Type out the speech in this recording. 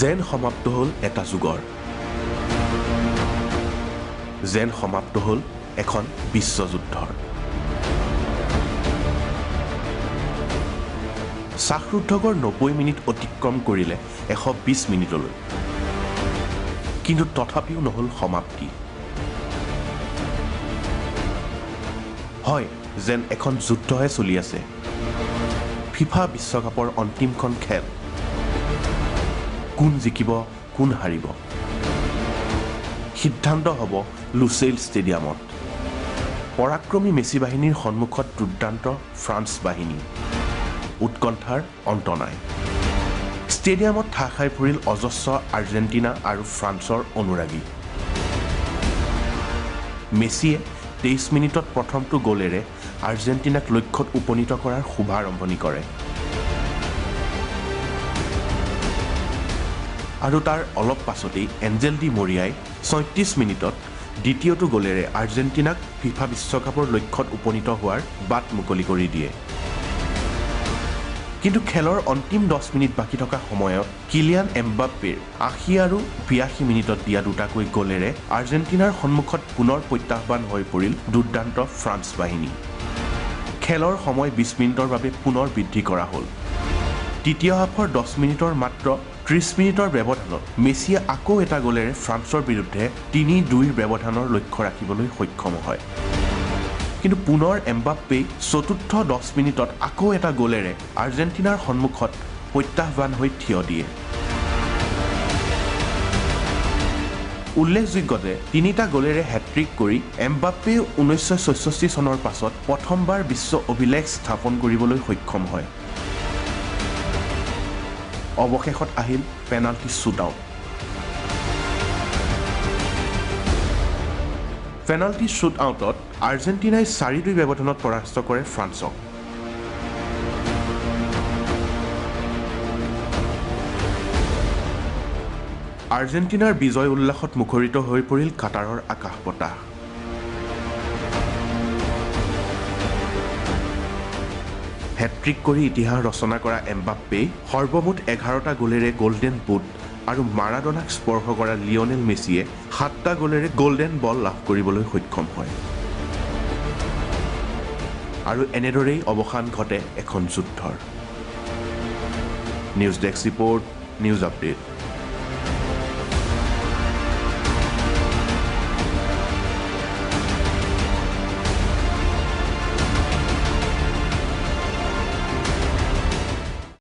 যেন সমাপ্ত হ'ল এটা যুগৰ, যেন সমাপ্ত হ'ল এখন বিশ্বযুদ্ধৰ। শ্বাসৰুদ্ধকৰ 90 মিনিট অতিক্ৰম কৰিলে 120 মিনিটলৈ, কিন্তু তথাপিও নহ'ল সমাপ্তি। হয়, যেন এখন যুদ্ধহে চলি আছে। ফিফা বিশ্বকাপৰ অন্তিমখন খেল, কোন জিকিব কোন হাৰিব সিদ্ধান্ত হ'ব লুচেইল ষ্টেডিয়ামত। পৰাক্ৰমী মেচি বাহিনীৰ সন্মুখত দুৰ্দান্ত ফ্ৰান্স বাহিনী, উৎকণ্ঠাৰ অন্ত নাই। ষ্টেডিয়ামত ঠাহ খাই পৰিল অজস্ৰ আৰ্জেণ্টিনা আৰু ফ্ৰান্সৰ অনুৰাগী। মেচিয়ে 23 মিনিটত প্ৰথমটো গ'লেৰে আৰ্জেণ্টিনাক লক্ষ্যত উপনীত কৰাৰ শুভাৰম্ভণি কৰে আৰু তাৰ অলপ পাছতেই এঞ্জেল ডি মৰিয়াই 36 মিনিটত দ্বিতীয়টো গ'লেৰে আৰ্জেণ্টিনাক ফিফা বিশ্বকাপৰ লক্ষ্যত উপনীত হোৱাৰ বাট মুকলি কৰি দিয়ে। কিন্তু খেলৰ অন্তিম 10 মিনিট বাকী থকা সময়ত কিলিয়ান এমবাপ্পেৰ 80 আৰু 82 মিনিটত দিয়া দুটাকৈ গ'লেৰে আৰ্জেণ্টিনাৰ সন্মুখত পুনৰ প্ৰত্যাহ্বান হৈ পৰিল দুৰ্দান্ত ফ্ৰান্স বাহিনী। খেলৰ সময় 20 মিনিটৰ বাবে পুনৰ বৃদ্ধি কৰা হ'ল। তৃতীয় হাফৰ 10 মিনিটৰ মাত্ৰ 30 মিনিটৰ ব্যৱধানত মেছিয়ে আকৌ এটা গ'লেৰে ফ্ৰান্সৰ বিৰুদ্ধে 3-2 ব্যৱধানৰ লক্ষ্য ৰাখিবলৈ সক্ষম হয়। কিন্তু পুনৰ এমবাপ্পেই চতুৰ্থ 10 মিনিটত আকৌ এটা গ'লেৰে আৰ্জেণ্টিনাৰ সন্মুখত প্ৰত্যাহ্বান হৈ থিয় দিয়ে। উল্লেখযোগ্য যে 3টা গ'লেৰে হেট্ৰিক কৰি এমবাপ্পে 1966 চনৰ পাছত প্ৰথমবাৰ বিশ্ব অভিলেখ স্থাপন কৰিবলৈ সক্ষম হয়। অৱশেষত আহিল penalty shoot out. Penalty shoot আউটত আৰ্জেণ্টিনাই 4-2 ব্যৱধানত পৰাস্ত কৰে ফ্ৰান্সক। আৰ্জেণ্টিনাৰ বিজয় উল্লাসত মুখৰিত হৈ পৰিল কাটাৰৰ আকাশ বতাহ। হেট্ৰিক কৰি ইতিহাস ৰচনা কৰা এমবাপ্পেই সৰ্বমুঠ 11টা গ'লেৰে গল্ডেন বুট আৰু মাৰাডোনাক স্পৰ্শ কৰা লিঅনেল মেছিয়ে 7টা গ'লেৰে গল্ডেন বল লাভ কৰিবলৈ সক্ষম হয়। আৰু এনেদৰেই অৱসান ঘটে এখন যুদ্ধৰ। News desk report, news update.